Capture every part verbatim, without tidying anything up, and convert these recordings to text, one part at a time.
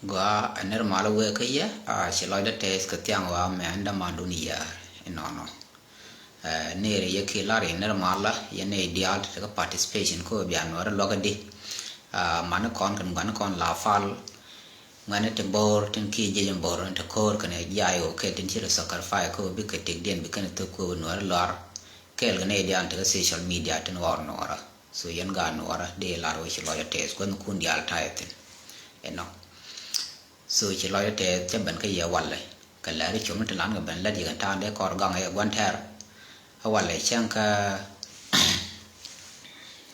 Gɔaa, ɛ nɛr malä wëë kä yɛ, a ci lɔcdä tɛth kɛ thiaŋ ɣɔaa mɛ ɛn dämandun yɛɛr inɔnɔ. Ɛ, nɛɛri yɛ ki lar in nɛr malä yɛ nɛy diaal ti tekɛ participation kä bia nuɔrä luɔkä di. A, mani kɔn kɛn guani kɔn la fal. Ŋuɛni ti bo̱r tin ki jiec in bo̱r in ti ko̱o̱r kɛn jay wä kɛ tin ci rɛ sacrifice kä bi kɛ tëkdiɛn bi kɛn thok kä nuɔrä luar. Kɛɛl kɛ nɛy diaal tekɛ social media tin ɣɔr nuɔrä. So yɛn gaat nuɔrä dee lar wä ci lɔcdä tɛth kuɛn kun diaal tayɛ thin. Ɛnɔ. So ci lɔcdä tɛth cä ben kä yɛ walɛ kɛ lɛri com ni ti lan kɛ ben lät yɛ kɛ ta̱a̱n dee kɔr gaŋ yɛ gua̱n tɛr. A walɛ cäŋ kä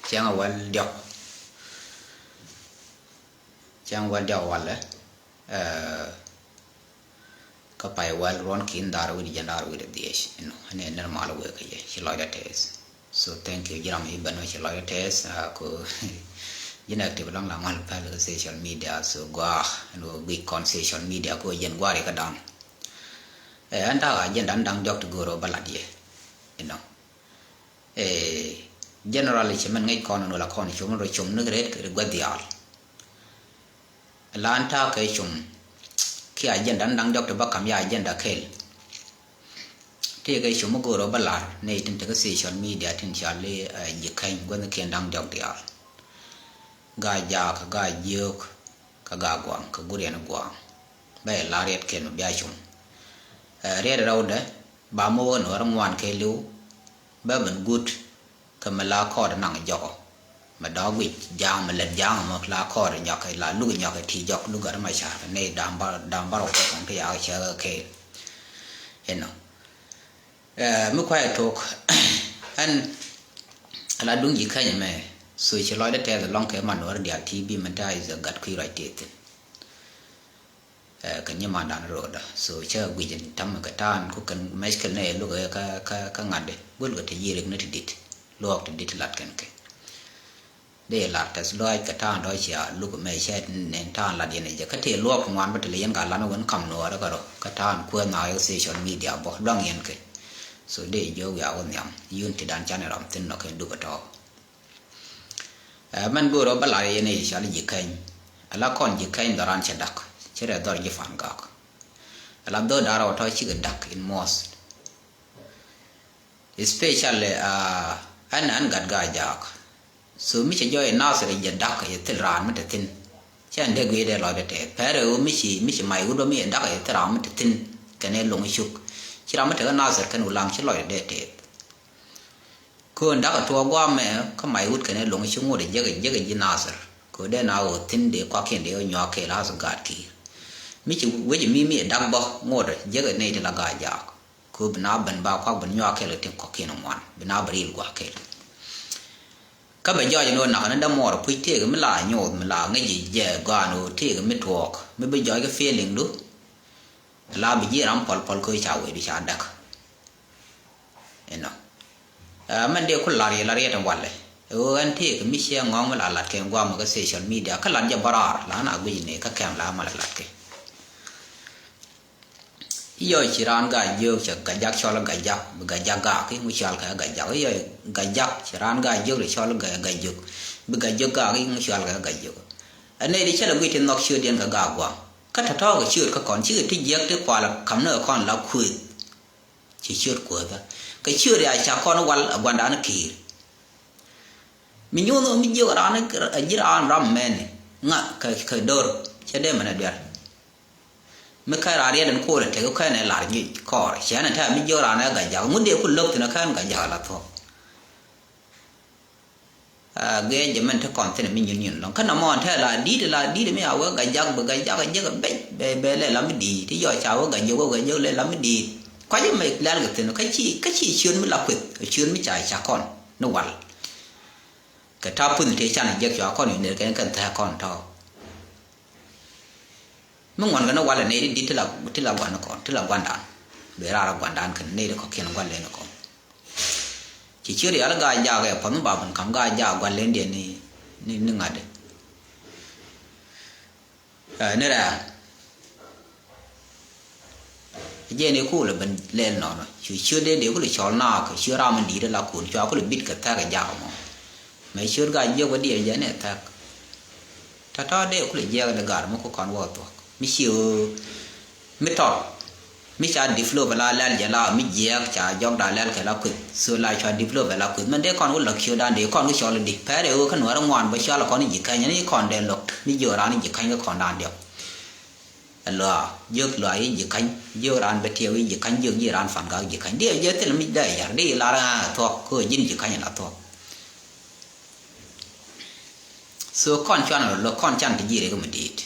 cäŋ a wäl diɔk. Cäŋ wäl diɔk walɛ. Ɛ, kä pay wäl ruɔn kin dhar wi̱cdɛ jiɛn dhar wi̱cdɛ dhiec inɔ ɛn ɛ nɛr mal wëë kä yɛ ci lɔcdä tɛth. So thank you ji̱ ram i̱ ben wä ci lɔcdä tɛth, a, ku ji̱n active lɔŋ la mal päl kä social media. So gɔaa ɛn wä guic kɔn social media ku jiɛn gua̱a̱r ikä dan. Ɛ, ɛn ta̱a̱ agenda ɛn da̱ŋ diɔk ti go̱o̱r wä bä lat yɛ inɔ. Ɛ, generally ci mɛn ŋäc kɔn ɛn wä la kɔn com rɔ com ni ret kɛ gua̱th diaal. Lan ta̱a̱ kɛ com ki agenda ni da̱ŋ diɔk ti bä kam ya agenda kɛl. Tëëkɛ com mi go̱o̱r ɔ bä la̱r nɛy tin tekɛ social media tin cɔal i̱, ɛ, ji̱ käny guäthnikiɛn da̱ŋ diɔk diaal. Gaa jaak, gaa jiök, kä gaa gua̱a̱ŋ kɛ guriɛn gua̱a̱ŋ. Bä yɛ la̱r riɛt kɛn mi bia com. Ɛ, riɛt rɛwdɛ ba mi wä ni wä ri ŋuan kɛ li̱w. Bä ben guut kɛ mi la kɔɔt naŋ jɔkɔ. Mi dɔ̱k guic ja̱a̱ŋ mi lät ja̱a̱ŋ mi la kɔɔt nyɔk la luk nyɔk ti jɔk luk gär ma ca̱r kɛ nɛy da̱a̱m bär da̱a̱m bär wä kɛ kɔn ti yak cɛ kɛ kɛ. Inɔ. Ɛ, mi kuay tok ɛn ala duŋ ji̱ käny mɛ. So ci lɔcdä tɛth lɔŋ kɛ man wär diaal ti bi mɛ ta is a gat kui̱ ruac tëë thin. Ɛ, kɛ nyimandan ro̱o̱dä. So cä guic in ta̱mɛ kɛ ta̱a̱n ku kɛn mɛckɛl nɛ luk ɛ kä, kä, kä ŋa̱tdɛ. Guäl kɛ te yirik ni ti dit. Luɔɔk ti dit lat kɛn kɛ. Dee lar tɛth lɔac kɛ ta̱a̱n dɔ̱ cia luk mɛ cɛ nɛn ta̱a̱n lat yɛn ɛ jɛ. Kä tëë luɔɔk ti ŋuan bä ti lɛ yɛn ka lan wän kam nuɔɔrä kärɔ. Kä ta̱a̱n kuäär na yɛ social media bɔ luaŋ yɛn kɛ. So dee jiök wiaa wä nhiam. Yun ti dan canɛ ram thin nɔ kɛn duk ɛ tɔ̱. Ɛ, mɛn go̱o̱r ɔ bä lar yɛn i̱ cɔal i̱ ji̱ kɛny. Ala kɔn ji̱ kɛny dhɔran cɛ dak. Cɛ rɛ dhɔr ji̱ fan gak. Ala dhɔr dar ɔ tɔ cikɛ dak in muɔth. Especially, ɛ, ɛn, ɛn gat gaa jaak. So mi cɛ jɔɔc in Nasir jɛ dak yɛ thil raan mi te thin. Cɛ ɛn dee guiy dee lɔcdɛ tɛth. Pɛrɛ ɣöö mi ci, mi ci may wut bä mi yɛ dak yɛ thil raan mi te thin. Kɛn ɛ loŋ cuk. Ci ram mi tekɛ Nasir kɛn wulaŋ ci lɔcdɛ dee tɛth. Köön dakä tuɔɔk gua̱a̱mɛ kä may wut kɛnɛ lo̱ŋ ci ŋot jek jek ji̱ Nasir. Kö dee na ɣöö thi̱n dee kuakiɛn dee ɣä nyuak kɛɛl a gaat ki̱i̱r. Mi ci wec mi mi dak bä ŋot jek nɛy ti la gaat jaak. Kö bi na ben ba kuak ben nyuak kɛɛl kɛ ti kɔ̱kiɛn ŋuan bi na bi ril gua̱a̱k kɛɛl. Kä bɛ jɔɔc ni ɣöö nakä ni dämuɔɔr puc tëëk mi la nyoth mi la ŋäc ji̱ jɛ gɔaa ni ɣöö tëëk mi tuɔɔk mi bi jɔɔc kɛ feeling du. La bi ji̱ ram pɔl pɔl kö ca wec du ca dak. Inɔ. Ɛ, mɛn dee ku lar yɛ lar yɛ tin walɛ. Ɛ ɣöö ɛn tëëk mi ciɛ ŋɔ̱ŋ mi la lat kɛn guam kä social media kä lat jɛ bä raar la na guic ni kä kɛm la mal lat kɛ. Yɔ ci raan gaa jiök cɛ gajak cɔl gajak bi gajak gaa ki ŋu cɔal kɛ gajak yɔ gajak ci raan gaa jiök cɔl gajök bi gajök gaa ki ŋu cɔal kɛ gajök. Ɛ nɛy di cɛ lɛ guic ti nhɔk ciöt yɛn kɛ gaa guam kä tɔ̱tɔ̱ kɛ ciöt kä kɔn cikɛ ti jiäk ti kual kam ni kɛ kɔn la kuëth. Ci ciöt kuäthä kɛ ciöt ya ca kɔn wal a guandan ki̱i̱r. Mi nyuuth mi jiök raan a ji̱ raan ram mɛni ŋa kɛ kɛ dor cɛ dee mɛn a duer. Mi kɛn raan riɛt in kool a tek kɛn ɛ lar nyic kɔɔr cɛ ɛn ɛ tɛ̈ mi jiök raan ɛ gajak ŋut dee ku lo̱k thin ɛ kɛn gajak la thuɔ̱k. Gɛɛ jɛ mɛn te kɔn thin mi nyun nyun lɔŋ kä nɔmɔ tɛ la di̱i̱t la di̱i̱t mi a wee gajak bi gajak jek bɛc bɛ bɛ lɛ lam mi di̱i̱t ti yɔ ca wee gajak wee gajak lɛ lam mi di̱i̱t. Kuac mɛ lɛl kɛ thin kä ci kä ci ciöt mi la kueth ciöt mi ca ca kɔn ni wal. Kɛ ta̱a̱ puth tëë can jek cua kɔn yu ner kɛn kɛn thɛɛ kɔn tɔ̱. Mi ŋuɔ̱n kɛ ni walɛ nɛy ti di̱t ti la ti la gua̱n kɔn ti la gua̱ndan. Bɛ raar a gua̱ndan kɛn nɛy ti kɔ̱kiɛn gua̱n lɛn kɔn. Ci ciöt rial gaa jaak ɛ puɔ̱th mi ba ben ka̱m gaa jaak gua̱n lɛn diɛn ni ni ni ŋa̱t. Ɛ ni rɛɛl. Jɛn i̱ kuul ɛ ben lɛl nɔnɔ cu ciöt dee dee kul cɔl naak ciöt ram in di̱i̱t ila kun cua kul bit kɛ thɛk ɛ jaak mɔ. Mɛ ciöt gaa jiök bä diɛn jɛn ɛ thɛk. Tɔ̱tɔ̱ dee kulɛ jiɛɛk dee gaar mi ku kɔn wä thuɔ̱k mi ci ɣöö mi tɔt mi ca develop la lɛl jɛ la mi jiɛɛk ca jɔkda lɛl kɛ la kueth. So la cua develop la kueth mɛn dee kɔn wä lak ciötdan dee kɔn wä cɔl di pɛr ɛ ɣöö kä nuäärä ŋuan bä cɔal kɔn ji̱ käny ni kɔn dee lo̱k mi jiök raan ji̱ käny kä kɔn dan diɔk. Ɛ lɔa jiök lɔa i̱ ji̱ käny jiök raan bɛ tiɛw i̱ ji̱ käny jiök ji̱ raan fan gak ji̱ käny diɛ jɛ thil mi dee yar di lar thuɔ̱k kä ji̱n ji̱ käny la thuɔ̱k. So kɔn cuan rɔ lo̱k kɔn can ti ji̱ rek mi di̱i̱t.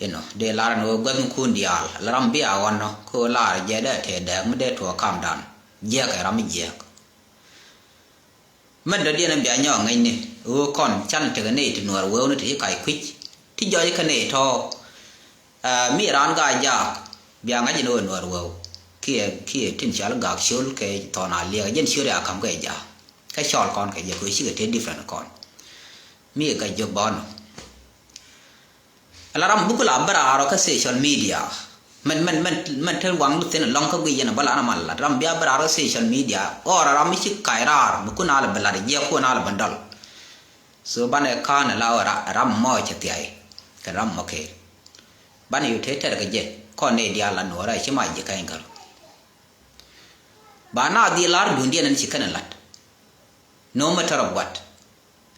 Inɔ dee lar ni wä guäth mi kun diaal la ram bia ɣɔn nɔ kä wä lar jɛ dee tëë dɛɛk mi dee tuɔɔk kamdan jiɛk ɛ ram mi jiɛk. Mɛn dɔ̱diɛn in bia nyɔk ŋäcni ɣöö kɔn can tekɛ nɛy ti nuɔɔr wewni ti ci kac kui̱c ti jɔc kä nɛy tɔ̱. Aa, mi raan gaa jaak bia ŋa̱c in ɣöö nuɔɔr wew kiɛ kiɛ tin cɔal gak ciöl kɛ thɔn a liɛk jɛn ciöl ya ka̱m kɛ jaak. Kä cɔl kɔn kɛ jɛ kɛ cikɛ te different kɔn mi kɛ jiök bɔnɔ. Ala ram buk la bä raar kä social media. Mɛn mɛn mɛn mɛn te waŋ thin lɔŋ kä guiy yɛn bä la na mal lat ram bia bä raar kä social media. Ɔɔr ram mi ci kac raar mi kun a la bä lat jiɛk kun a la bä dɔl. So banɛ ka̱n la ram mɔ cɛ thiay kɛ ram mɔ kɛ. Banɛ yu te tɛr kɛ jɛ kɔn nɛ diaal la nuɔrɛ ci ma ji̱ kɛny kär. Ba na dhil lar duundiɛn ɛn ci kɛn lat. No matter of what.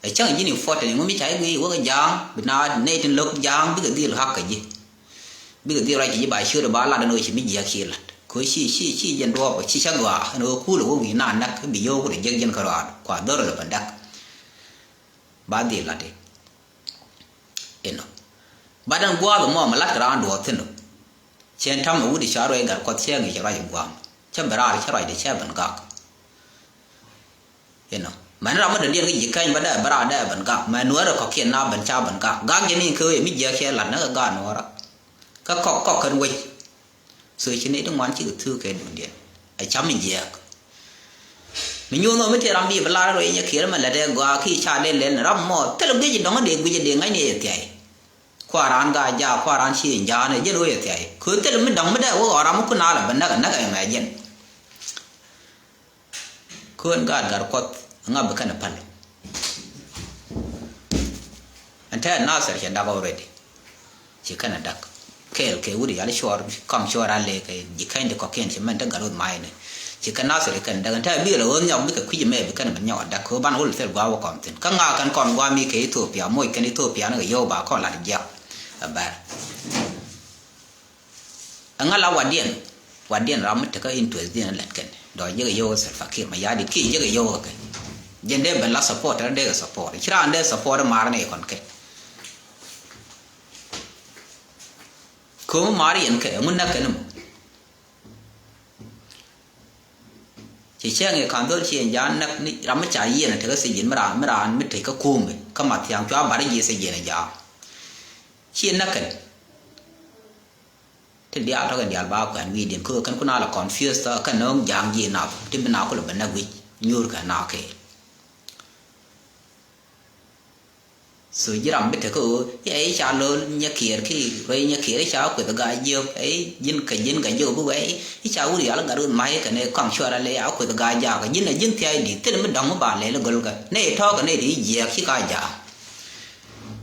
Ɛ cäŋ ji̱n important ŋu mi ca i̱ guiy wä kä ja̱a̱ŋ bi na nɛy tin lo̱k ja̱a̱ŋ bikɛ dhil ha̱k kä ji̱. Bikɛ dhil ruac kä ji̱ ba ciöt ba lat ɛn ɣöö ci mi jiääk ci lat kɛ ɣöö ci ci ci jɛn duɔɔp ci cä gɔaa ɛn ɣöö kuul ɛ wä wi̱i̱ na näk bi yio̱w kulɛ jiäk ji̱n kä rɔaadu kua dhɔr lɛ bä dak. Ba dhil lat i̱ inɔ. Bat ɛn gua̱a̱th ɛmɔ mi lat kɛ raan duɔɔth thi̱n ɔ. Cɛ ɛn ta̱mɛ wut i̱ ca ruac gat kuɔth cɛ ŋi̱i̱c ruac in gua̱a̱m cä bi raar cä ruacdɛ cɛ ben gak. Inɔ mɛn ram mi dɔ̱diɛn kä ji̱ kɛny bä dee bä raar dee ben gak mɛ nuäärä kɔ̱kiɛn na ben ca ben gak gak jɛ ni kɛ wee mi jiɛk cɛ lat ni kɛ gak nuäärä. Kä kɔk kɔk kɛn wec. So ci nɛy ti ŋuan cikɛ thuk kɛ duundiɛn ɛ cam mi jiɛɛk. Mi nyuuth nɔ mi tëë ram bi bi lar rɔ inyɛ kiɛr mɛ lät ɛ gɔaa ki ca dee lɛl ni ram mɔ thil guic dɔ̱ŋ dee guic dee ŋa̱cni ɛ thiay. Kua raan gaa jaak kua raan ci in ja̱a̱n ɛ jɛn wee ɛ thiay kö thil mi dɔ̱ŋ mi dee wä ɣɔɔ ram mi kun a lɛ bä näk ɛ näk ɛ mɛ jɛn. Kön gaat gat kuɔth ŋa bi kɛn a päl. Ɛn tɛ Nasir cɛ dak already. Ci kɛn a dak kɛɛl kɛ wut yal cuɔr kaŋ cuɔr a lek kɛ ji̱ kɛn ti kɔkiɛn ci mɛn te gat wut ma̱a̱cni. Ci kɛn Nasir kɛn dak ɛn tɛ bikɛ lɛ ɣöö nyɔk bikɛ kui̱c mɛ bi kɛn bi nyɔk a dak kɛ ɣöö ban wul thil gua̱a̱ wä kɔn thi̱n kä ŋa kɛn kɔn gua̱a̱ mi kɛ Ethiopia moc kɛn Ethiopia ni kɛ yio̱w ba kɔn lat jiak. Ɛ bɛr. Ɛŋa la wadiɛn wadiɛn ram mi tekä interest diɛn lɛt kɛn dɔ̱ jek yio̱w Salva Kiir Mayardit ki jek yio̱w kɛ. Jɛn dee ben la support rɛ dee kɛ support ci raan dee support maar ni kɔn kɛ. Kömi maar yɛn kɛ ɛŋu näk kɛn mɔ. Ci cɛŋ i̱ ka̱n dhol ci ɛn ja̱a̱n näk ni ram mi ca yiɛn a tekä sijin mi raan mi raan mi tekä kömi kä Mathiaŋ cua bar ji̱ sijin a ja̱a̱. Ci näk kɛn. Ti diaal tɔ̱ kɛn diaal ba kuɛn wi̱i̱diɛn kɛ kɛn kun a la confuse tɔ̱ kɛn nööŋ ja̱a̱ŋ ji̱ nath ti bi na kulɛ bɛ näk wi̱c nyuur kɛ na kɛɛl. So ji̱ ram bi tekä ɣöö i̱ ca lo̱l nyɛ kiɛɛr ki ruec nyɛ kiɛɛr i̱ ca kueth gaa jiök i̱ ji̱n kɛ ji̱n kɛ jiök bi wɛ i̱ ca wur yal gat wun ma̱c kɛn i̱ kɔaŋ cuɔr alɛ a kueth gaa jaak ji̱n a ji̱n thiac di̱t thil mi dɔ̱ŋ mi ba lɛl i̱ göl kɛ nɛy tɔ̱ kɛ nɛy ti i̱ jiɛɛk ci gaa jaak.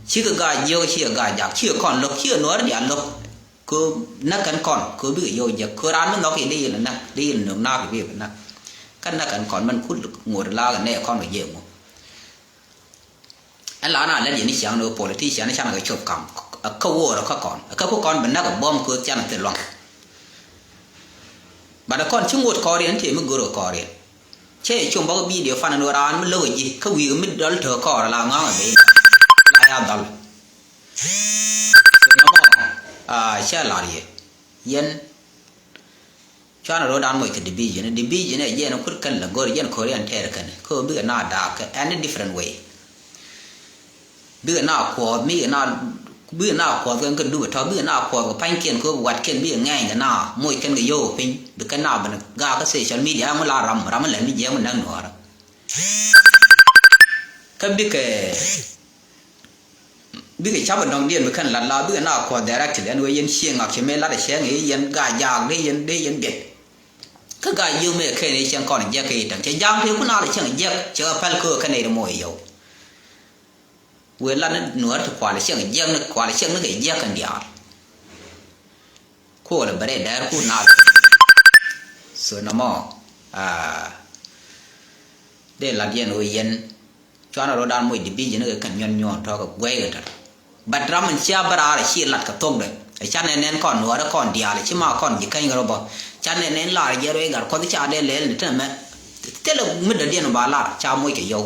Cikɛ gaa jiök cikɛ gaa jaak cikɛ kɔn lo̱k cikɛ nuɔ̱ɔ̱r diaal lo̱k. Kɛ näk kɛn kɔn kɛ bikɛ yio̱w jek kɛ raan mi nhɔk i̱ dee yɛn näk dee yɛn nhök naak i̱ bikɛ näk. Kä näk kɛn kɔn mɛn kul ŋot laak ɛ nɛɛ kɔn kɛ jiɛk ŋu. Ɛn la na lɛt yɛn i̱ ciaŋ ni wä politician i̱ canɛ kɛ cop kam ɛ kä woor ɛ kä kɔn ɛ kä ku kɔn bi näk ɛ buɔ̱m kɛ thian ɛ thil luaŋ. Bat ɛ kɔn ci ŋot kɔɔriɛn tëë mi go̱r kɛ kɔɔriɛn. Cä yɛ com bä kä bidio fan ɛn wä raan mi lo̱k ɛ ji̱ kä wi̱i̱ mi dɔl tëë kɔɔr la ŋɔ̱a̱ŋ ɛ ben. La ya dhɔl. Cɛ lar yɛ yɛn. Cuanɛ ro̱o̱dan moc kɛ division division ɛ jɛn kut kɛn la go̱r jɛn ko̱r yɛn tɛɛr kɛn kä bikɛ na daak kɛ any different way. Bikɛ na kuɔth bikɛ na bikɛ na kuɔth kɛn kä dupɛ tɔ̱ bikɛ na kuɔth kɛ pa̱nykiɛn kä watkiɛn bikɛ ŋɛɛny kɛ na moc kɛn kɛ yio̱w piny bikɛ na ben gaak kä social media ŋu la ram ram lɛ mi jiɛm näk nuɔ̱ɔ̱rä. Kä bikɛ bikɛ cap ɛ dɔ̱ŋdiɛn bi kɛn lat la bikɛ na kuɔth directly ɛn wee yɛn cieŋ ŋak cɛ mëë lat ɛ cɛŋ i̱ yɛn gaa jaak dee yɛn dee yɛn biɛt. Kä gaa yio̱w mëë kɛn i̱ cɛŋ kɔn jiɛk kɛ i̱ täŋ cɛ jaak tëë kun al cɛŋ jiɛk cɛ kɛ päl köök kɛn i̱ ri moc yio̱w. Wëë lat ni nuäär ti kual ciɛŋ jiäk ni kual ciɛŋ ni kɛ jiäk kɛn diaal. Kuɔl bɛ rɛy dɛɛr ku nal. So nɔmɔ, ah, dee lat yɛn ɣöö yɛn cuanɛ rɔ̱dan moc division ni kɛ kɛn nyuɔn nyuɔn tɔ̱ kɛ guɛy kɛ tɔ̱. But ram in cia bä raar a ci lat kɛ thokdɛ. Ɛ canɛ nɛn kɔn nuäärä kɔn diaal ci ma kɔn ji̱ käny kɛ rɔ bä. Canɛ nɛn lar jɛ rɔ i̱ gat kuɔth ca dee lɛl ni tɛmɛ. Thilɛ mi dɔ̱diɛn ba lar ca moc kɛ yɔw.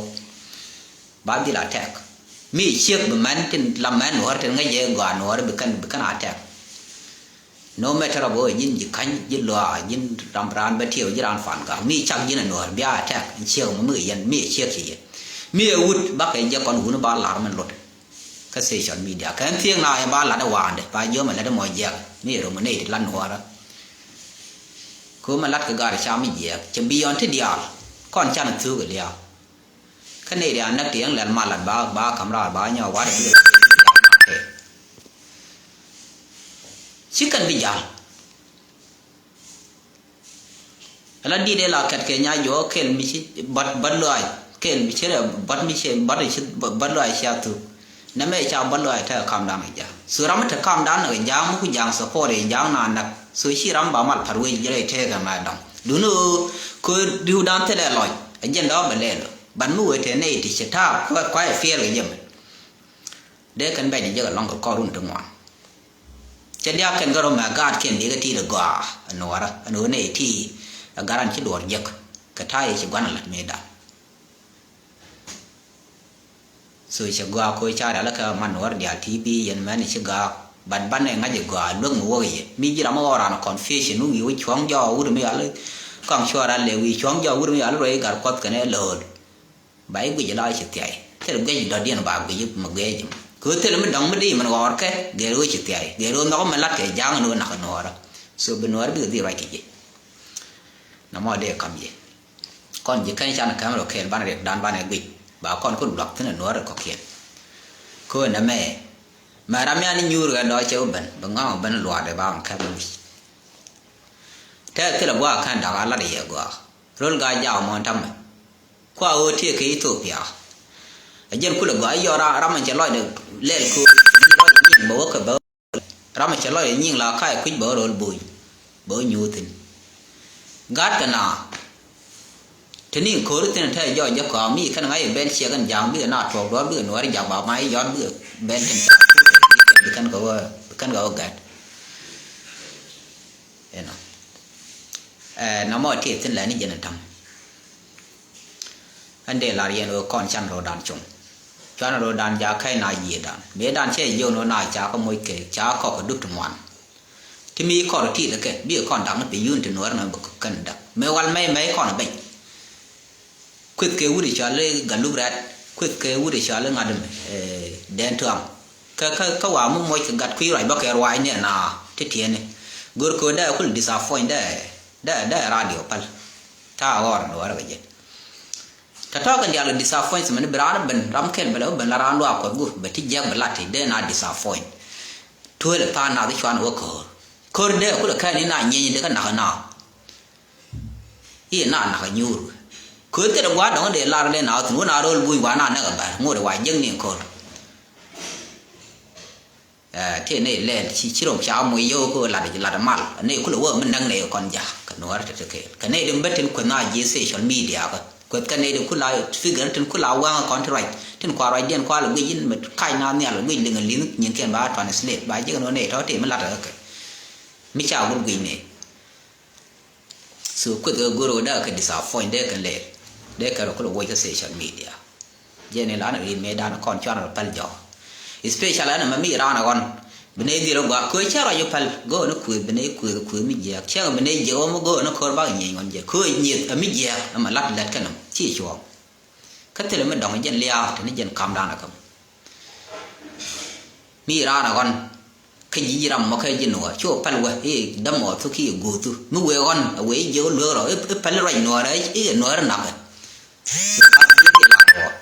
Ba dhil attack. Mi ciek bi mɛn tin la mɛn nuɔr tin ŋäc jɛ gɔaa nuɔr bi kɛn, bi kɛn attack. No matter about ji̱n ji̱ käny, ji̱ luaa, ji̱n ram raan bä tiɛw, ji̱ raan fan gak. Mi cak ji̱n a nuɔr bia attack. Ciek mi, mi yɛn, mi ciek ci yɛn. Mi ɛ wut bakɛ jɛ kɔn wun ba lar mɛn lot. Kä social media kɛn thiek na yɛ ba lat ɛ waandɛ ba jiɔm ɛ lät ɛ mɔ jiɛk. Mi ɛ rom ɛ nɛy ti lat nuɔrä. Kä mɛ lat kɛ gar ca mi jiɛk cɛ bi yɔn ti diaal. Kɔn can thuk ɛ liaal. Kä nɛy rian näk ti yɛn lɛl mal lat ba, ba kam raar ba nyɔ wat ɛ bi. Ci kɛn bi jal. Ala dit ila kɛt kɛ nya jɔ kɛl mi ci bat, bat lɔac kɛl mi ci rɛ bat mi ci bat ci bat lɔac ci a thuk. Nɛ mɛ ca bat lɔac te kam dan kɛ ja̱a̱ŋ. So ram te kam dan kɛ ja̱a̱ŋ mi ku ja̱a̱ŋ support ɛ ja̱a̱ŋ na nak. So ci ram ba mal pat wec jɛ rɛ te kɛ mɛ dɔŋ. Duni ɣöö kö diw dan thilɛ lɔc. Ɛ jɛn dɔɔ bɛ lɛl. Ban mi wec te nɛ iti ci ta̱a̱ kua, kua ɛ fiɛl kɛ jɛ mɛ. Dee kɛn bɛc di jek alɔŋ kɛ kɔr run ti ŋuan. Cɛ diak kɛn kɛ rɔ mɛ gaat kɛn di kɛ ti di gɔaa. Ɛn wara ɛn wä nɛ ti ɛ garan ci duɔr jek. Kɛ ta̱a̱ yɛ ci guan lat mi dan. So cɛ gɔaa ko ca rial kɛ man wara dial ti bi yɛn mɛn ci gaak. But banɛ ŋa̱c ɛ gɔaa luäk mi wäk yɛ mi ji̱ ram ɣɔɔran confusion mi wi̱i̱ wä cuɔ̱ŋ jɔɔk wut mi yal. Kɔŋ cuɔr alɛ wi̱i̱ cuɔ̱ŋ jɔɔk wut mi yal ruɔy gar kuɔth kɛn ɛ lo̱o̱l. Ba i̱ guic la ci thiay. Thil guic dɔ̱diɛn ba guic mi guic jim. Kö thil mi dɔ̱ŋ mi di min ɣɔɔr kɛ gɛr ɣöö ci thiay. Gɛr ɣöö nhɔk mi lat kɛ ja̱a̱ŋ ni ɣöö nak nuɔɔrä. So bi nuɔɔrä bikɛ dhil ruac kɛ ji̱. Nɔmɔ dee kam ji̱. Kɔn ji̱ kɛn can kɛm rɔ kɛɛl banɛ riɛk dan banɛ guic. Ba kɔn kun luak thin nuɔɔrä kɔkiɛn. Kö nɛ mɛ. Mɛ ram yan inyuur kɛ dɔɔc cɛ wä ben. Bi ŋa̱ŋ ben luaadɛ ba ŋa̱ŋ kɛm guic. Tɛth thilɛ gua̱a̱k kɛn da̱k a lat yɛ gua̱a̱k. Röl gaa jaak mɔn tamɛ. Kua ɣöö tiee kɛ Ethiopia. A jɛn kulɛ gɔaa yɔr ram, ram cɛ lɔcdɛ lɛl köör. Lɔcdɛ nyiŋ bɛ wä kɛ bɛ. Ram cɛ lɔcdɛ nyiŋ la ka̱a̱c kui̱c bɛ wä röl bo̱o̱ny. Bɛ wä nyuuthin. Gat kɛ na. Te ni ko̱ri thi̱n te jɔɔc jɛ kɔaŋ mi kɛn ŋa̱c i̱ bɛl ciɛk in ja̱a̱ŋ bikɛ na tuɔɔk duɔ̱ɔ̱r bikɛ nuɔ̱ɔ̱ri ja̱a̱ŋ ba mac yɔt bikɛ bɛl tin. Bikɛn kɛ wä, bikɛn kɛ wä gɛt. Inɔ. Ɛ, nɔmɔ ti thi̱n lɛ ni jɛn in ta̱m. Ɛn dee lar yɛn ɣöö kɔn can ro̱o̱dan cuŋ. Cuan ro̱o̱dan jakä na yiëëdan mëëdan cɛ jiök ni ɣöö na ca kä moc kɛ ca kɔk kɛ duk ti ŋuan. Ti mi kɔn rɔ ti̱i̱t kɛ bikɛ kɔn dak ni pɛ yun ti nuɔ̱ɔ̱r ni bɛ kɛn dak mëë wal mɛy mɛy kɔn bɛny. Kueth kɛ wut i̱ cɔal i̱ Galuk Rɛt, kueth kɛ wut i̱ cɔal i̱ ŋa̱t ɛmɛ, eh, Dɛn Tuaŋ. Kä, kä, kä wa mi moc kɛ gat kui̱ ruac bä kɛ ruac ni ɛn a ti tiɛni. Gör kɛ wä dee kul disappoint dee, dee, dee radio päl. Ta̱a̱ ɣɔr ni wärä kɛ jɛ. Tɔ̱tɔ̱ kɛn diaal kɛ disappointment bi raan ben ram kɛl bɛ lɛ wä ben la raan luaak kuɔth gup bɛ ti jiɛk bɛ lat ti dee na disappoint. Tuöl ɛ tha̱a̱ŋ nath i̱ cuan wä ko̱r. Ko̱r dee kulɛ kɛn i̱ na nyieny dee kä nak i̱ na. I̱ na nak i̱ nyuur. Ko̱r thil ɛ gua̱a̱r dɔ̱ŋ dee lar dee na wä thi̱n wä na ro̱l buny wa na näk ɛ bär ŋot ɛ wa jiäk ni ko̱r. Ɛ, tëë nɛy lɛl ci, ci rɔm ca moc yio̱w kä lat, lat mal. Nɛy kulɛ wä mi näk nɛy kɔn ja̱ kɛ nuɔ̱ɔ̱r te te kɛɛl. Kɛ nɛy ti mi bä tin kueth na ji̱ social media kä. Kueth kɛ nɛy ti kula figure tin kula waŋ kɔn ti ruac. Tin kua ruacdiɛn kua lɛ guic in mi kac na nhial guic liŋ liŋ nyiŋkiɛn ba translate ba ji̱ kɛ nuɔ̱ɔ̱r nɛy tɔ̱ tëë mi lat kä kɛ. Mi ca wur guic nɛy. So kueth kɛ go̱r wä dee kɛ disappoint dee kɛ lɛl. Dee kɛ rɔ kulɛ woc kä social media. Jɛn in lan rin mëë dan kɔn cuan rɔ päl jɔk. Especially ɛn ɛmɛ mi ran ɛ ɣɔn. Bi nɛy dhil rɔ gɔaa köö cä rɔ jɛ päl. Go̱o̱n kuëth bi nɛy kuëth kuëth mi jiɛɛk. Cäŋ bi nɛy jiɛɛk ɣɔn mi go̱o̱n kör bak nyieny ɣɔn jɛ. Köö nyieth ɛ mi jiɛɛk ɛmɛ lat lät kɛn ɛm. Ci cuɔɔk. Kä thilɛ mi dɔŋ jɛn liaak te ni jɛn kam dan ɛ käm. Mi raan ɛ ɣɔn kä ji̱ ji̱ ram mɔ kä ji̱ nuɔɔr ci wä päl wä i̱ dämɔ thu ki i̱ guuth thu mi wëë ɣɔn ɛ wëë i̱ jiɛ wä lueek rɔ i̱ päl ruac nuɔɔr i̱ nuɔɔr nak. I̱ dhil la duɔɔr.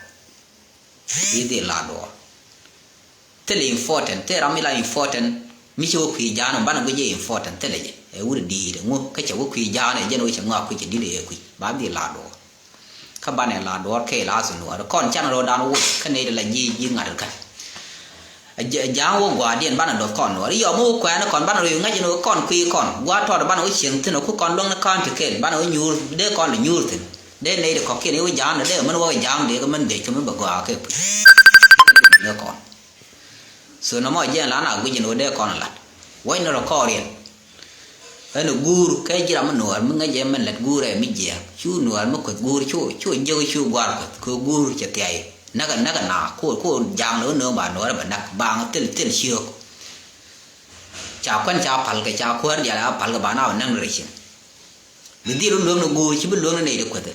I̱ dhil la duɔɔr. Thilɛ important thilɛ ram ila important. Mi ci wä kui̱ ja̱a̱n ɔ banɛ guic i̱ important thilɛ jɛ ɛ wut di̱i̱t ɛ ŋu kä cɛ wä kui̱ ja̱a̱n ɛ jɛn wä cɛ ŋɔak kui̱ cɛ di̱t ɛ kui̱ ba dhil la duɔɔr. Kä banɛ la duɔ̱ɔ̱r kɛɛl a thuɔ̱k Nuäär kɔn can rɔɔdan woc kä nɛy ti la ji̱ ji̱ ŋa̱t kä. Ja̱a̱ŋ wä gua̱a̱rdiɛn banɛ do̱th kɔn Nuäär yɔm wä kuɛɛni kɔn banɛ röö ŋäc ni wä kɔn kui̱ kɔn gua̱a̱r tɔɔt banɛ wä cieŋ thi̱n ku kɔn luäŋni ka̱n ti kɛɛl banɛ wä nyuur dee kɔn lɛ nyuur thi̱n dee nɛy ti kɔ̱kiɛn i̱ wä ja̱a̱ŋ ni dee mɛn wä ja̱a̱ŋ dee kɛ mɛn dee cɛ mi bɛ gɔaa kɛ kui̱. Kɔn so nɔmɔ jɛn la na guic ni wä dee kɔn lat wä ni rɔ kɔɔriɛn. Ɛn guur kɛ ji̱ ram mi Nuäär mi ŋäc jɛ mɛn lät guur ɛ mi jiɛɛk cu Nuäär mi kueth guur cu cu jiök cu guar kueth kɛ guur cɛ thiay näk näk na ko ko ja̱a̱ŋ lɛ wä nööŋ ba Nuäär bɛ näk baŋ thil thil ciök. Ca kuän ca pal kɛ ca kuäär dial a pal kɛ ba na bɛ näk ni rɛ cieŋ. Bi dhil wä luäŋ ni guur ci bi luäŋ ni nɛy di kueth.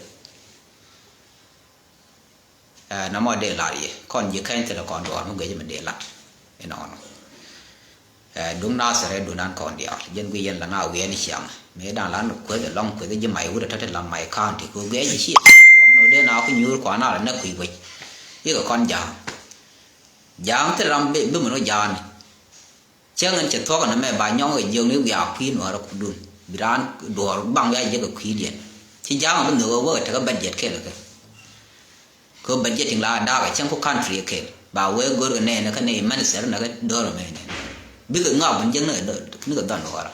Ɛ nɔmɔ dee lat yɛ kɔn ji̱ kɛny thilɛ kɔn duɔɔr mi guic mi dee lat. Inɔnɔ ɛ duŋ Nathir ɛ dunan kɔn diaal jɛn guic yɛn la na wiɛɛni ciaŋ. Mëë dan lan kueth ɛlɔŋ kueth ji̱ may wut ɛ tɔ̱ ti la may county kɛ guic ji̱ ciɛ. Duɔŋ ni wä dee na ku nyuur kuan na la nɛ kui̱ guic. Ikɛ kɔn ja̱a̱ŋ ja̱a̱ŋ thil ram bi bi mi ni wä ja̱a̱ni. Cäŋ ɛn cɛ thuɔ̱k ɛn ɛmɛ ba nyɔŋ kɛ jiök ni wiaa kui̱ Nuäärä kudun bi raan duɔɔr baŋ wiaa jiäk kɛ kui̱diɛn. Ci ja̱a̱ŋ bi nhök ɛ wä kɛ tekɛ budget kɛl kɛ. Kɛ budgeting la da̱a̱k ɛ cäŋ ku country kɛl ba wee go̱r kɛ nɛɛnɛ kä nɛy minister nɛ kɛ do̱r ɛmɛ nɛn. Bikɛ ŋɔak bin jiäk ni kɛ dhɔn Nuäärä.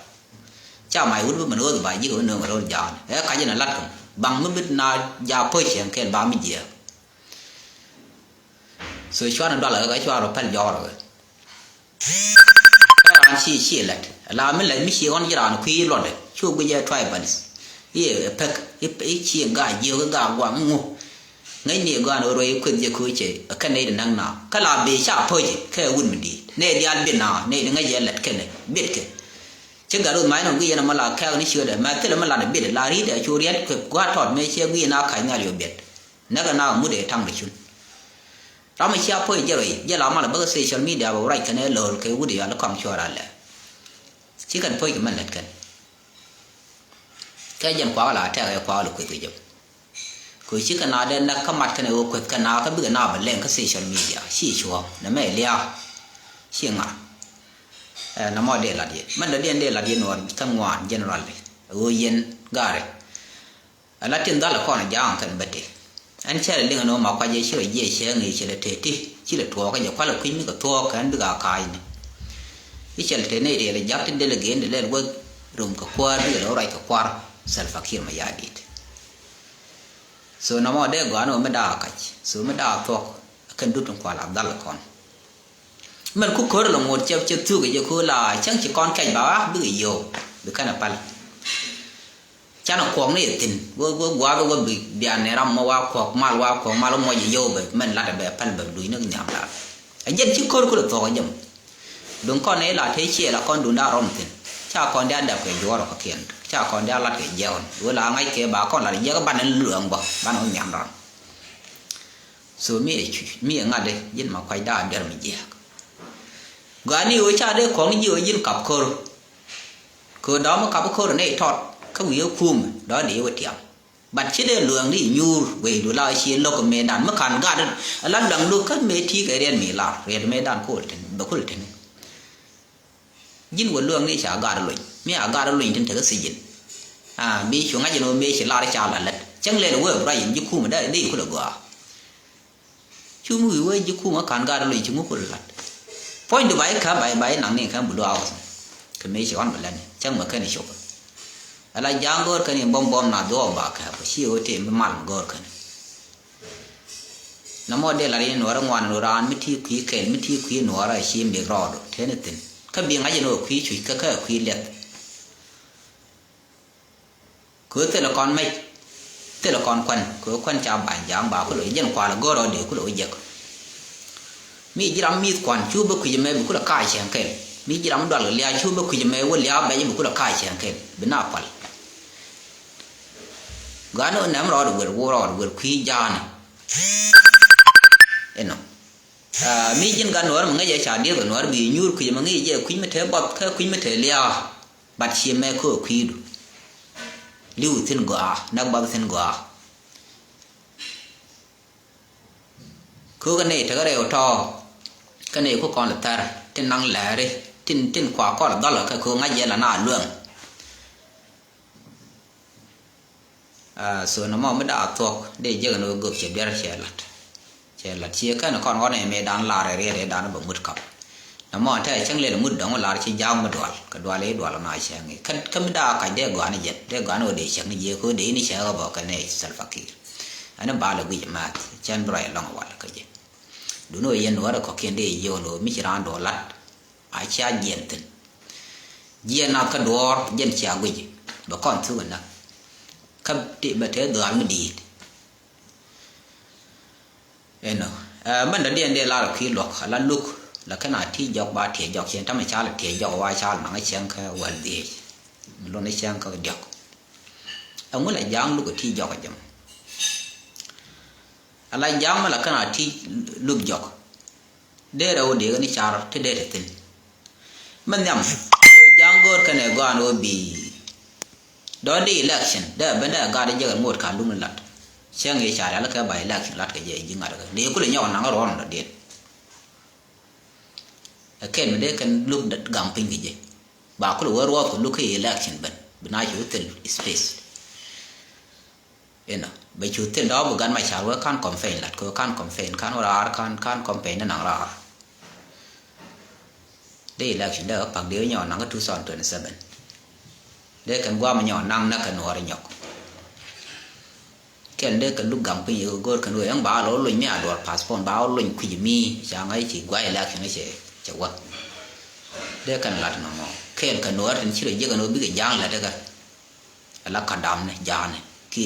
Ca mac wut bi mɛn ɣöth ba ji̱ kɛ wä nööŋ kɛ ro̱l ja̱a̱n ɛ kac ɛn ɛ lat kɛ baŋ mi bi na ja̱a̱ po̱c cɛn kɛl ba mi jiɛɛk. So cuanɛ dualɛ kɛ cuanɛ rɔ pɛl jɔɔrɛ kɛ. Ɛ raan ci ci lɛt la mi lɛt mi ci ɣɔn ji̱ raan kui̱ luɔtdɛ cu guic ɛ tribalist. I̱ pek i̱ ci gaa jiök i̱ gaa guaŋ i̱ ŋu. Ŋäcni ɛ gɔaa ni ɣöö ruɔ̱c i̱ kueth jɛ köö cɛ ɛ kɛn nɛy ti näk na kä la bëë ca pöcɛ kɛ wut mi di̱i̱t nɛy diaal biet na nɛy ti ŋäc ɛ lɛt kɛnɛ biet kɛ. Ci gat ruth mac nɔ guic yɛn ɛmɔ la kɛɛk ni ciötdɛ mɛ thilɛ mi lat ɛ biet la ri̱t ɛ cu riɛt kɛ gua̱a̱t tɔt mëë ciɛ guic na ka̱c nhial yɔ biet. Näk ɛ na mut ɛ taŋ di cun. Ram mi cia puɔ̱c jɛ rɔy jɛ la mal bäkɛ social media bɛ wä ruac kɛn ɛ lo̱l kɛ wut ɛ yɔal i̱ kɔaŋ cuɔr alɛ. Ci kɛn puɔ̱c kɛ mɛn lät kɛn. Kɛ jɛn kuakä la tɛk ɛ kuakä lɛ kueth kɛ jɛ. Kɛ ci kɛ na dee näk kä mat kɛn ɛ wä kueth kɛ na kä bikɛ na bɛ lɛŋ kä social media ci cuɔ̱ɔ̱ŋ nɛ mɛ lia̱a̱. Ci ŋa̱r. Ɛ nɔmɔ dee lat yɛ mɛn dɔ̱diɛn dee lat yɛ nuɔr kä ŋuan generally ɛ wä yɛn ga̱rɛ. Ala tin dhal kɔn ja̱a̱ŋ kɛn bä te. Ɛn cɛl liŋ ɛn ɣöö ma kuac ɛ ci rɔ jiɛc cɛ ŋi̱i̱c cɛ lɛ te ti ci lɛ tuɔɔk kä jɛ kualɛ kui̱ny mi kɛ thuɔɔk kɛn bikɛ a ka̱a̱cni. I̱ cɛl te nɛy riɛl ɛ ja̱k ti del ɛ gen ti lɛl wä rom kɛ kuäär bikɛ lɛ wä ruac kɛ kuar. Salva Kiir Mayardit. So nɔmɔ dee gɔaa ni ɣöö mi da̱a̱ kac so mi da̱a̱ thuɔk. Kɛn dut in kual a dhal kɔn. Mɛn ku ko̱r lɔ ŋot cɛ cɛ thuk jɛ ku la cäŋ ci kɔn kɛc ba wa bikɛ yio̱w bi kɛn a pal. Canɛ kuɔk ni yɛ thi̱n wä wä gua̱a̱th wä bi bian ni ram mɔ wa kuɔk mal wa kuɔk mal wä mɔ jɛ yio̱w bɛ mɛn lat bɛ pal bɛ luc ni nhiam la. A jɛn ci ko̱r ku lɔ thuɔk a jɛ mɔ. Duŋ kɔn ni la te ciɛ la kɔn duŋ da rɔm thi̱n ca kɔn dia dap kɛ juɔr kɔ kiɛn ca kɔn dia lat kɛ jiɛk ɣɔn wä la ŋa̱c kɛ ba kɔn lat jiɛk ban ni luɛŋ bɔ ban wä nhiam ram. So mi ɛ cuc mi ɛ ŋa̱t ɛ ji̱n ma kuac da̱a̱ diɛr mi jiääk. Gɔaa ni ɣöö ca dee kɔŋ ji̱ ɣöö ji̱n kap ko̱r. Kɛ ɣöö dɔ̱ɔ̱m mi kap ko̱r ɛ nɛy tɔt kä wi̱i̱ ɛ kuumɛ dɔ̱ɔ̱ dee wä tiam. Bat ci dee luɛɛŋ di nyuur wecdu la cie lo̱k ɛ mëëdan mi ka̱n gat ɛ la luɛŋdu kä mëë ti̱i̱ kɛ riɛt mi lar riɛt mëëdan ko̱l tɛn bɛ ko̱l tɛn. Ji̱n wä luäŋni ca gat lony mi a gat lony tin tekɛ thijin. A bi cu ŋa̱c in wä mëë ci lar ca la lät cäŋ lɛl wee bi ruac in ji̱ kumä dee dee kulɛ gɔaa. Cu mi wi̱i̱ wee ji̱ kumä ka̱n gat lony ci ŋuk kulɛ lat. Puɔ̱nydu ba i̱ käp ba i̱ ba i̱ naŋni käp bi luaak wä thi̱n. Kɛ mëë ci ɣɔn bi lɛtni cäŋ mɛ kɛn i̱ cop. Ala ja̱a̱ŋ go̱o̱r kɛn in buɔ̱m buɔ̱m na dhuɔɔk ba käp kɛ ci wä tëë mi mal mi go̱o̱r kɛn. Nɔmɔ dee lat yɛn nuɔɔrä ŋuan ni raan mi ti kui̱ kɛl mi ti kui̱ nuɔɔrä a ci mik rɔɔdu teni thi̱n kä bi ŋa̱c yɛn ɣöö kui̱ cuc kä kä kui̱ liɛth. Kɛ ɣöö thilɛ kɔn mec thilɛ kɔn kuan kɛ ɣöö kuan ca ba̱ny ja̱a̱ŋ ba kulɛ jɛn kual a go̱o̱r rɔɔdɛ kulɛ wä jek. Mi ji̱ ram mi̱th kuan cu bä kui̱c ɛmɛ bi kulɛ ka̱a̱c cɛŋ kɛl mi ji̱ ram dual kɛ lia̱a̱ cu bä kui̱c ɛmɛ wä lia̱a̱ bɛc bi kulɛ ka̱a̱c cɛŋ kɛl bi na pal. Gɔaa ni ɣöö nɛm rɔɔdɛ wër wä rɔɔdɛ wër kui̱ ja̱a̱ni. Inɔ. Mi ji̱n gat nuɔɔr mi ŋäcɛ ca dieth kɛ nuɔɔr bi nyuur kui̱c mi ŋi̱i̱c jɛ kui̱c mi te buɔth kä kui̱c mi te lia̱a̱. Bat cie mɛ kä kui̱du. Li̱w thi̱n gɔaa näk buɔth thi̱n gɔaa. Köökä nɛy tekɛ rɛw tɔ̱. Kä nɛy ku kɔn lɛ thär tin naŋ lääri tin tin kua kɔl dhɔl kɛ köök ŋa̱c jɛ la na luäŋ. So nɔmɔ mi da̱a̱ thuɔ̱k dee jek ni wä gök cɛ biɛr cɛ lat. Cɛ lat ciɛ kɛn kɔn ɣɔn ɛ mëë dan lar ɛ riɛt ɛ dan bɛ ŋut kap. Nɔmɔ tɛ cäŋ lel ŋut dɔ̱ŋ lar ci ja̱a̱ŋ mi dual kɛ dual i̱ dual na cäŋ i̱ kä mi da̱a̱ kac dee gɔaa ni jɛn dee gɔaa ni wä dee cäŋ ni jiɛ kä wä dee ni cäŋ ɛ bɔ kɛ nɛ Salva Kiir. Ɛn i̱ bal ɛ guic math cɛn bi rɔy lɔŋ wal kä jɛ. Duni wä yɛn wä rɛ kɔkiɛn dee jiɛ wä ni wä mi ci raan duɔl lat. A cia jiɛn thi̱n. Jiɛn nath kä duɔ̱ɔ̱r jɛn cia guic bɛ kɔn thuk inä. Kä ti bɛ te dhuaar mi di̱i̱t. Inɔ mɛn dɔ̱diɛn dee lar kui̱ luɔ̱k ala luk la kɛn a ti jɔk ba tiɛ jɔk cien tamɛ cal tiɛ jɔk wa cal naŋ cɛŋ kä wäl dhiec. Mi lun cɛŋ kä diɔk. Ɛŋu la ja̱a̱ŋ luk ti jɔk a jɛm. Ala ja̱a̱ŋ mi la kɛn a ti luk jɔk. Dee rɛw dee ni car ti dee ti thi̱n. Mi nhiam ɣöö ja̱a̱ŋ go̱o̱r kɛnɛ gɔaan ɣöö bi dɔ̱ di election dee ben dee gat jek ŋot ka lum ni lat. Cäŋ i̱ car yal kɛ ba election lat kɛ jɛ ji̱ ŋa̱t kɛ dee kulɛ nyɔk naŋ ruɔ̱n dɔ̱diɛn. Ɛ kɛn mi dee kɛn luk gaŋ piny kɛ jɛ ba kulɛ wä ruɔth kɛ luk kɛ election ben bi na cu thil space. Inɔ bɛ cu thil dɔ̱ bi gat ma car wee kan campaign lat kɛ wee kan campaign kan wä raar kan kan campaign ni naŋ raar. Dee election dee pak dee nyɔ naŋ two thousand twenty seven. Dee kɛn guam nyɔ naŋ nä kɛ nuɔɔr nyɔk. Kɛn dee kɛ luk gaŋ piny yɛ go̱o̱r kɛn wee ɛŋ ba lɔ luny mi a duɔr passport ba lɔ luny kui̱c mi ca ŋa̱c ci guay election cɛ cɛ wä. Dee kɛn lat nɔmɔ kɛn kɛ nuɔɔr tin ci rɔ jiɛk ɛn wee bikɛ ja̱a̱ŋ lat kɛ. Ala kadam ni ja̱a̱ni ki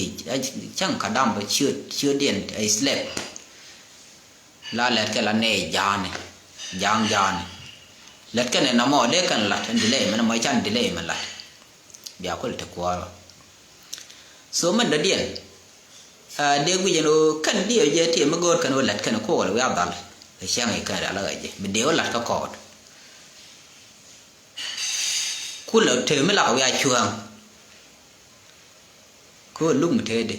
cäŋ kadam bä ciöt ciötdiɛn ɛ slep. La lɛt kɛ la nɛy ja̱a̱ni ja̱a̱ŋ ja̱a̱ni. Lɛt kɛn ɛ namɔ dee kɛn lat ɛn delay mɛn mɔ can delay mɛn lat. Bia kul ti kuɔɔrɔ. So mɛn dɔ̱diɛn dee guic ɛn ɣöö kɛn diɛw jɛ ti mi go̱o̱r kɛn ɣöö lɛt kɛn kuɔɔl wiaa dhal. Kɛ cäŋ i̱ kɛn rial ɣä jɛ mi dee wä lat kä kɔɔt. Kulɛ te mi lak wiaa cuäŋ. Kɛ ɣöö luk mi tëëdi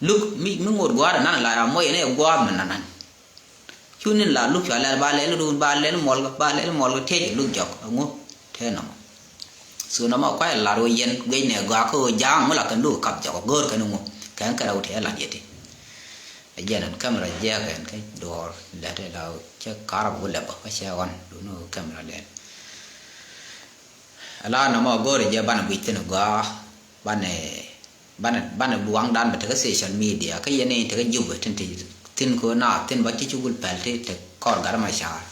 luk mi ŋot gua̱a̱r ɛnan la ram muɔc ɛn ɛ gua̱a̱r mi nanan. Cu nin la luk cua lɛl ba lɛl run ba lɛl muɔlkä ba lɛl muɔlkä tiec luk jɔk ɛŋu tëë nɔmɔ. So nɔmɔ kuay lar ɣöö yɛn guic nɛ gɔaa kä ɣöö ja̱a̱ŋ mi la kɛn luk kap jɔk go̱o̱r kɛn ɛŋu kɛn kɛ rɛw tëë lat yɛ ti. Ɛ jɛn ɛn camera jiɛk ɛn kä duɔɔr lɛt ɛ la cɛ karab wulɛ bä kä cɛ ɣɔn duni camera lɛn. Ala nɔmɔ go̱o̱rɛ jɛ banɛ guic thi̱n gɔaa banɛ banɛ banɛ buaŋdan bɛ tekɛ social media kä yɛn in tekɛ jupɛ tin ti thi̱n ko̱ na thi̱n ba ti cugul pɛl ti te kɔr gat ma ca̱a̱r.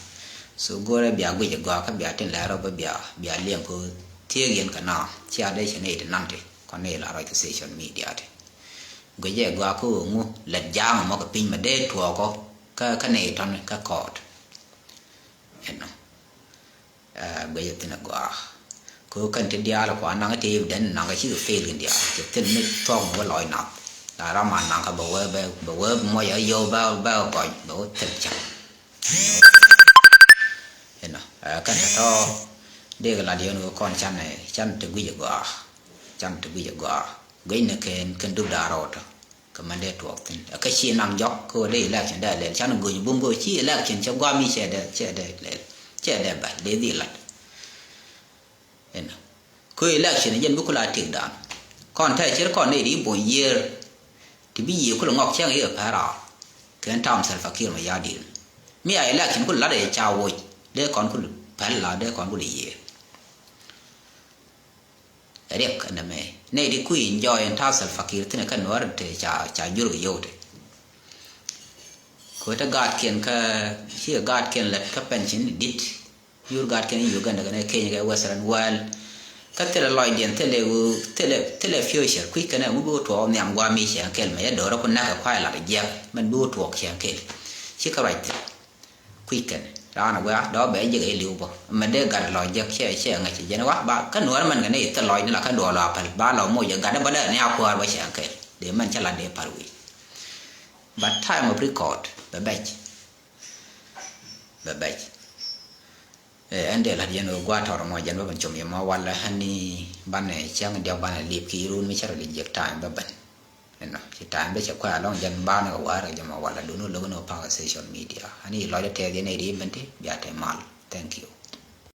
So go̱o̱rɛ bia guic gɔaa kä bia tin lɛr rɔ bä bia bia liɛŋ ko̱ thiek yɛn kɛ na cia dee cɛ nɛy ti nan ti kɔn nɛy la rɔc kɛ social media ti. Guic jɛ gɔaa kä ɣöö ŋu lɛt ja̱a̱ŋ mɔ kɛ piny mɛ dee tuɔɔkɔ kä kä nɛy tɔn kä kɔɔt. Ɛnɔ. Guic jɛ thi̱n agɔaa kä ɣöö kɛn ti diaal kua naŋ ti den naŋ kɛ cikɛ fail kɛ diaal cɛ thil mi thuɔ̱k mi wä lɔc nath. La ram a naŋ kɛ bɛ wee bɛ bɛ wee muɔc a yio̱w bɛ bɛ gɔny bɛ wä thil cak. Inɔ kɛn tɔ̱tɔ̱ dee kɛ lat yɛn kɛ kɔn can can te guic agɔaa. Can te guic agɔaa guic ni kɛn kɛn dup da̱a̱ rɔɔtɔ. Kɛ mɛn dee tuɔɔk thi̱n ɛ kä ci naŋ jɔk kä wä dee election dee lɛl can guic bum kä wä ci election cɛ guam mi cɛ dee cɛ dee lɛl cɛ dee bal dee dhil lat. Inɔ. Kä election jɛn bi kula tik dan kɔn tɛ cir kɔn nɛy ri buɔ̱ny yiër. Ti bi yiëë kula ŋɔk cɛŋ yikɛ pɛr raar kɛn tam Salva Kiir mɛ ya̱a̱ di̱i̱r. Mi a election kula lat ɛ ca woc dee kɔn kul pɛl la dee kɔn kul yiëë. Riɛk ɛn ɛmɛ nɛy ti kui̱ in jɔɔy in ta̱a̱ Salva Kiir thi̱n ɛ kɛn nuɔ̱ɔ̱r te ca ca jur kɛ yio̱w te. Kɛ wä te gaatkiɛn kä ci kɛ gaatkiɛn lät kä pension in di̱t. Yur gaatkiɛn in Uganda kɛnɛ Kenya kɛ Western world. Kä thilɛ lɔcdiɛn thilɛ ɣöö thilɛ thilɛ future kui̱ kɛnɛ ŋu bi wä tuɔɔk nhiam gua̱a̱ mi cɛɛŋ kɛl mɛ yɛ do̱rä ku näk kɛ kuay lat jiɛk mɛn bi wä tuɔɔk cɛɛŋ kɛl. Ci kɛ ruac thil. Kui̱ kɛn raan a wiaa dɔɔ bɛ jek ɛ li̱w bä mɛ dee gat lɔc jek cɛ cɛ ŋäc cɛ jɛn wa ba kä nuɔr mɛn kɛ ni thil lɔc ni la kä duɔl a päl ba lɔ moc ɛ gat bä dee ni a kuäär bä cɛ kɛl dee mɛn cä la dee par wi̱i̱. But time of record bɛ bɛc bɛ bɛc. Ɛ ɛn dee la̱t yɛn ɣöö gua̱a̱th tɔr mɔ jɛn bä ben com yɛ mɔ walɛ ɛn ni banɛ cäŋ diɔk banɛ lip ki run mi cä rɔ li jiɛk time bä ben. Ɛnɔ ci time bä cɛ kuɛ alɔŋ jɛn banɛ kɛ wa̱a̱ rɛ jɛ mɔ walɛ dun wä lo̱k ni wä pa̱a̱k ɛ social media ɛn ni lɔcdä tɛth yɛn ɛ ri ben ti bia te mal. Thank you.